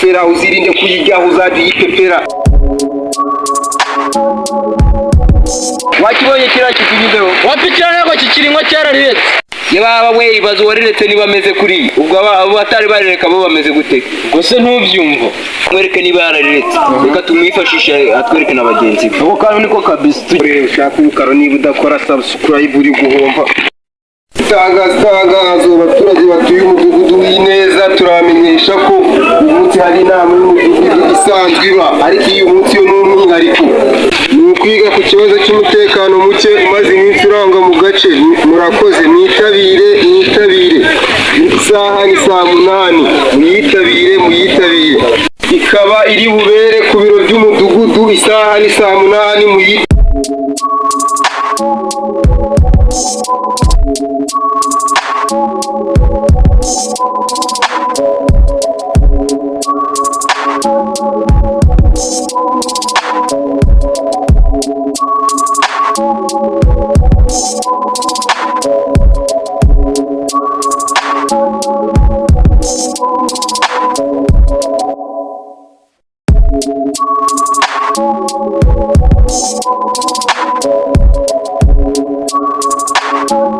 Fera uzirinde kuyijyaho, uzajya uyipepera. Wakibonye kiriya kikunyuzeho? Wapikira ntabwo kikiri nko cyarariretse. Yababa we, ibaze uwariretse niba ameze kuri ubwo, abo batari barireka bo bameze gute? Ubwo se ntubyumva? Mwereke niba yarariretse, reka tumwifashishe atwereke na bagenzi be. Ako kantu niko kabisa. Ushaka ubukaro, niba udakora subscribe uri guhomba. Itangazo, itangazo! Abaturage batuye umudugudu w'Ineza, turabamenyesha ko uyu munsi hari inama y'umudugudu isanzwe iba, ariko iyo munsi yo ni umwihariko, ni ukwiga ku kibazo cy'umutekano muke umaze iminsi urangwa mu gace. Murakoze, mwitabire, mwitabire. Isaha ni saa 8. Muyitabire, muyitabire. Ikaba iri bubere ku biro by'umudugudu, isaha ni saa 8. Muyitabire.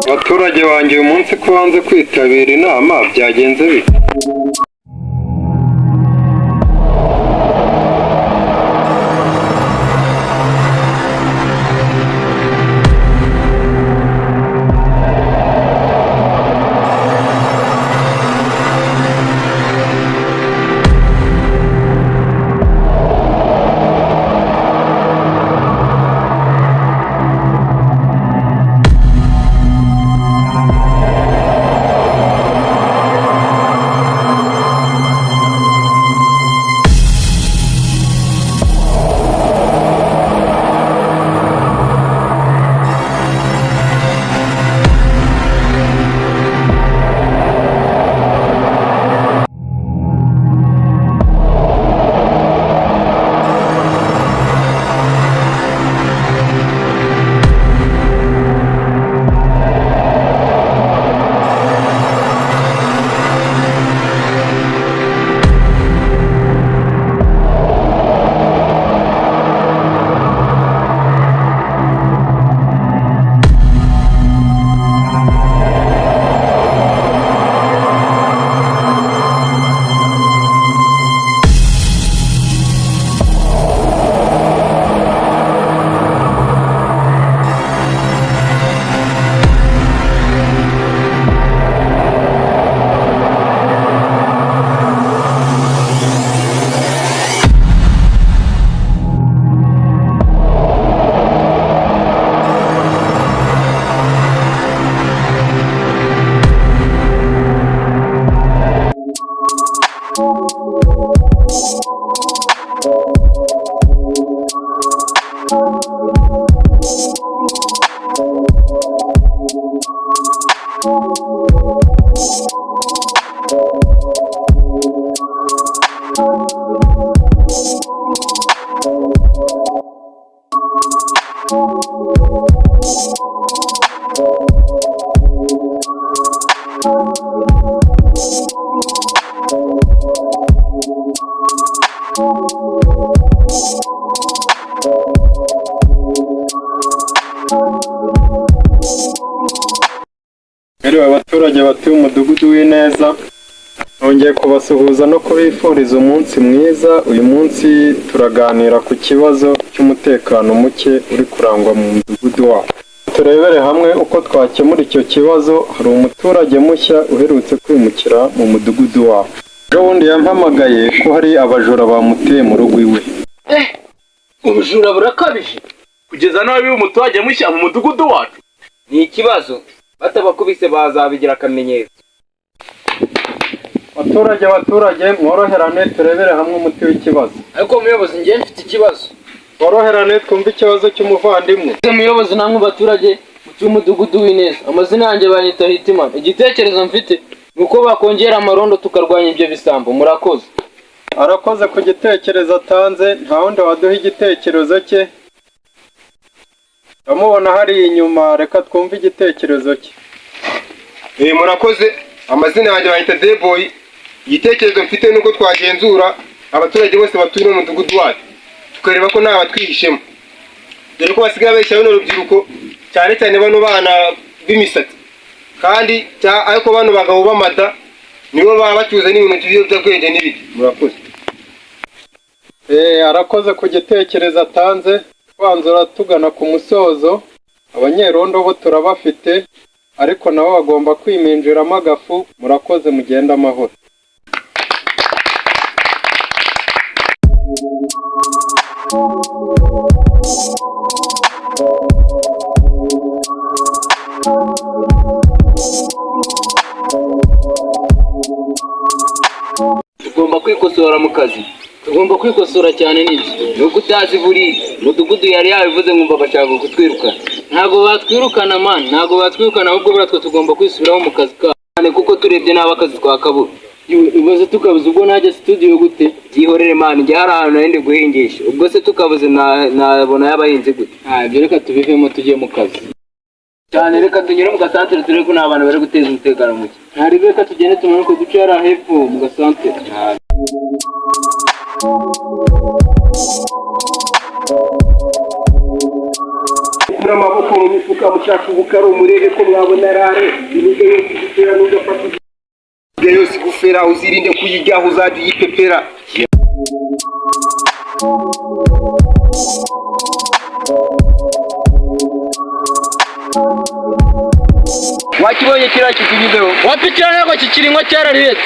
Abaturage banjye, uyu munsi ko banze kwitabira inama, byagenze bite? Mwiriwe abaturage batuye umudugudu w'Ineza, nongeye kubasuhuza no kubifuriza umunsi mwiza. Uyu munsi turaganira ku kibazo cy'umutekano muke uri kurangwa mu mudugudu wacu. Turebere hamwe uko twakemura icyo kibazo. Hari umuturage mushya uherutse kwimukira mu mudugudu wacu. Ejo bundi yampamagaye ko hari abajura bamuteye mu rugo iwe. Ubujura burakabije. Kugeza n'aho biba umuturage mushya mu mudugudu wacu. Ni ikibazo, batabakubise bazabigira akamenyero. Abaturage, abaturage, mworoherane turebere hamwe umuti w'ikibazo. Ariko muyobozi, njye mfite ikibazo. Tworoherane twumve ikibazo cy'umuvandimwe. Muyobozi, namwe baturage mutuye umudugudu w'Ineza, amazina yanjye banyita Hitimana. Igitekerezo mfite ni uko bakongera amarondo tukarwanya ibyo bisambo. Murakoze. Arakoze ku gitekerezo atanze. Nta wundi waduha igitekerezo cye? Ndamubona hariya inyuma, reka twumve igitekerezo cye. Murakoze, amazina yanjye bayita Deboy. Igitekerezo mfite nuko twagenzura Abaturage bose batuye mu mudugudu wacu, tukareba ko nta batwihishemo, dore ko basigaye babeshya bano rubyiruko, cyane cyane bano bana b'imisatsi. Kandi ariko bano bagabo b'amada nibo baba bacuruza n'ibintu by'ibiyobyabwenge n'ibiki. Murakoze. Arakoze ku gitekerezo atanze. Twanzura tugana ku musozo, abanyerondo bo turabafite, ariko nabo bagomba kwiminjiramo agafu. Murakoze, mugende amahoro. Tugomba kwikosora mu kazi. Tugomba kwikosora cyane, nibyo. Nuko utazi, buriya mudugudu yari yabivuze, nkumva bashaka kutwirukana. Ntabwo batwirukana man, ntabwo batwirukana, ahubwo buriya twe tugomba kwisubiraho mu kazi kacu. Cyane, kuko turebye nabi akazi twakabura. Iwe, ibaze tukabuze, ubwo najya studio gute? Byihorere man, njye hari ahantu nari ndi guhingisha, ubwo se tukabuze nabona y'abahinzi gute? Ah, ibyo reka tubivemo, tujye mu kazi. Cyane, reka tunyure mu gasantere turebe ko nta bantu bari guteza umutekano muke. Ntaribe, reka tugende tumanuke duce hariya hepfo mu gasantere. Kura amaboko mu mifuka, mushaka ubukaro, murebe ko mwabona rare imiga yose igufera. N'ugafata imiga yose igufera, uzirinde kuyijyaho, uzajya uyipepera. Wakibonye kiriya kikunyuzeho? Wapi, kiriya ntabwo kikiri nko cyarariretse.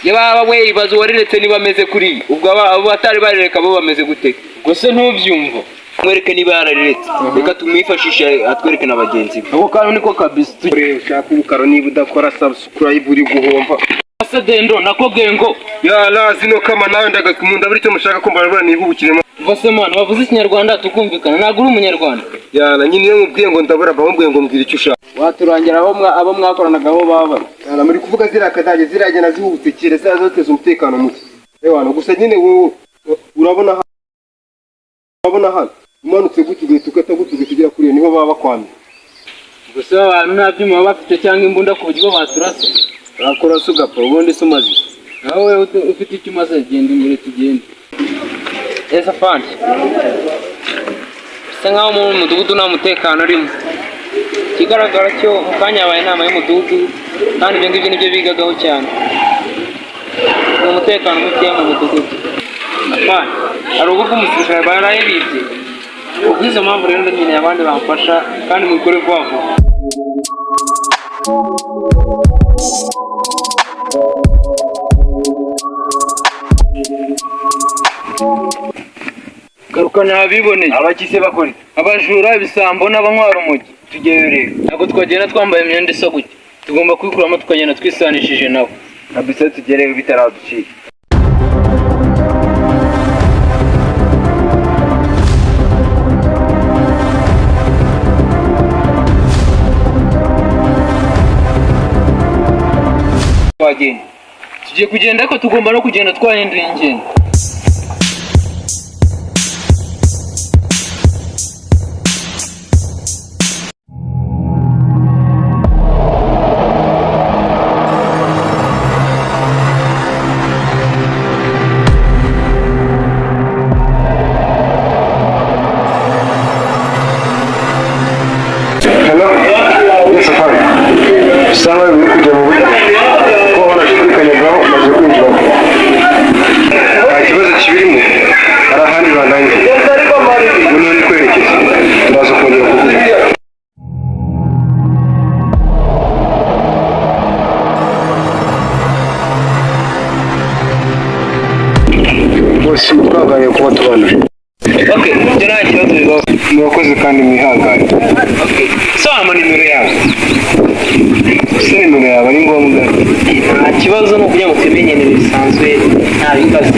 Yaba we, ibaze uwariretse niba ameze kuriya, ubwo abo batari barireka bo bameze gute? Ubwo se ntubyumva? Mwereke niba yarariretse, reka tumwifashishe atwereke na bagenzi be. Ako kantu niko kabisa. Urebe ushaka ubukaro, niba udakora subscribe uri guhomba. Ase dendo nako gengo. Yala zino kama nawe ndagakunda buri cyo mushaka ko mbarabura nihubukiremo. Umva se man, wavuze ikinyarwanda tukumvikana, ntabwo uri umunyarwanda? Yala nyine, iyo mubwiye ngo ndabura, bamubwiye ngo mbwira icyo ushaka. Waturangira abo mwakoranagaho baba. Yala, muri kuvuga ziriya kadage ziragenda zihubutse kera, ziriya zoteza umutekano muke. Ewana, gusa nyine wowe urabona hano, urabona hano umanutse gutya ugahita ukata gutya ugahita ugera kuriya, niho baba bakwamye. Gusa aba bantu nta byuma baba bafite cyangwa imbunda ku buryo baturasa. Bakurasa ugapfa, ubundi se umaze? Nawe ufite icyo umaze, genda imbere tugende. Ese afande, bisa nkaho mu mudugudu nta mutekano urimo. Ikigaragara cyo mu kanya habaye inama y'umudugudu, kandi ibyo ngibyo nibyo bigagaho cyane, ni umutekano mukeya mu mudugudu. Afande, hari urugo rw'umusirikare baraye bibye. Kubw'izo mpamvu rero nkeneye abandi bamfasha, kandi mubikore vuba vuba. Garuka ntabiboneye. Abakize bakora iki? Abajura, ibisambo n'abanywa urumogi. Tujyeyo rero. Ntabwo twagenda twambaye imyenda isa gutya, tugomba kwikuramo tukagenda twisanishije nabo. Kabisa, tugereyo bitaraducika. Twagenda. Tugiye kugenda, ariko tugomba no kugenda twahinduye ingendo. Hello? Yes, afande. Bisa nkaho biri kujya mu buryo kuko wanashidikanyagaho umaze kwinjiramo. Nta kibazo kibirimo, hari ahandi bandangiye. Ubu niho ndi kwerekeza. Turaza kongera kuvuga. Bose twaganiriye kuba tubanduje. Okay, ibyo nta kibazo bibaho. Murakoze kandi mwihangane. Okay, so ama nimero yawe? Ese nimero yawe ari ngombwa? Nta kibazo, ni ukugira ngo tubimenyere bisanzwe, nta bibazo.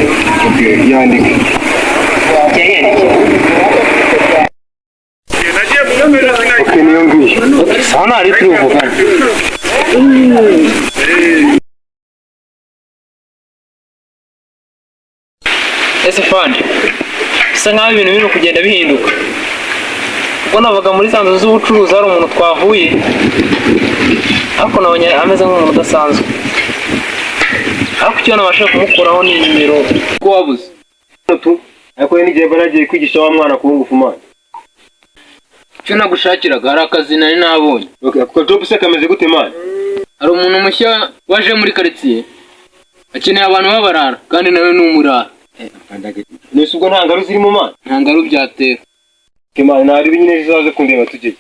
Okay, yandike. Jya yiyandikira. Okay, niyo ngiyo. Sawa, ntari turi buvugane. Ese fandi, bisa nkaho ibintu biri kugenda bihinduka. Ubwo navaga muri za nzu z'ubucuruzi, hari umuntu twahuye, ariko nabonye ameze nk'umuntu udasanzwe, ariko icyo nabashije kumukuraho ni nimero. Ko wabuze? Tu ariko hari n'igihe mba nagiye kwigisha wa mwana ku ngufu, man. Icyo nagushakiraga, hari akazi nari nabonye. Okay, ako job se kameze gute, man? Hari umuntu mushya waje muri karitsiye, akeneye abantu b'abarara, kandi nawe ni umurara. Nese ubwo nta ngaru zirimo, man? Nta ngaru byatera. Okay, man, ntarebe nyine, ejo uzaze kundeba tujyeyo.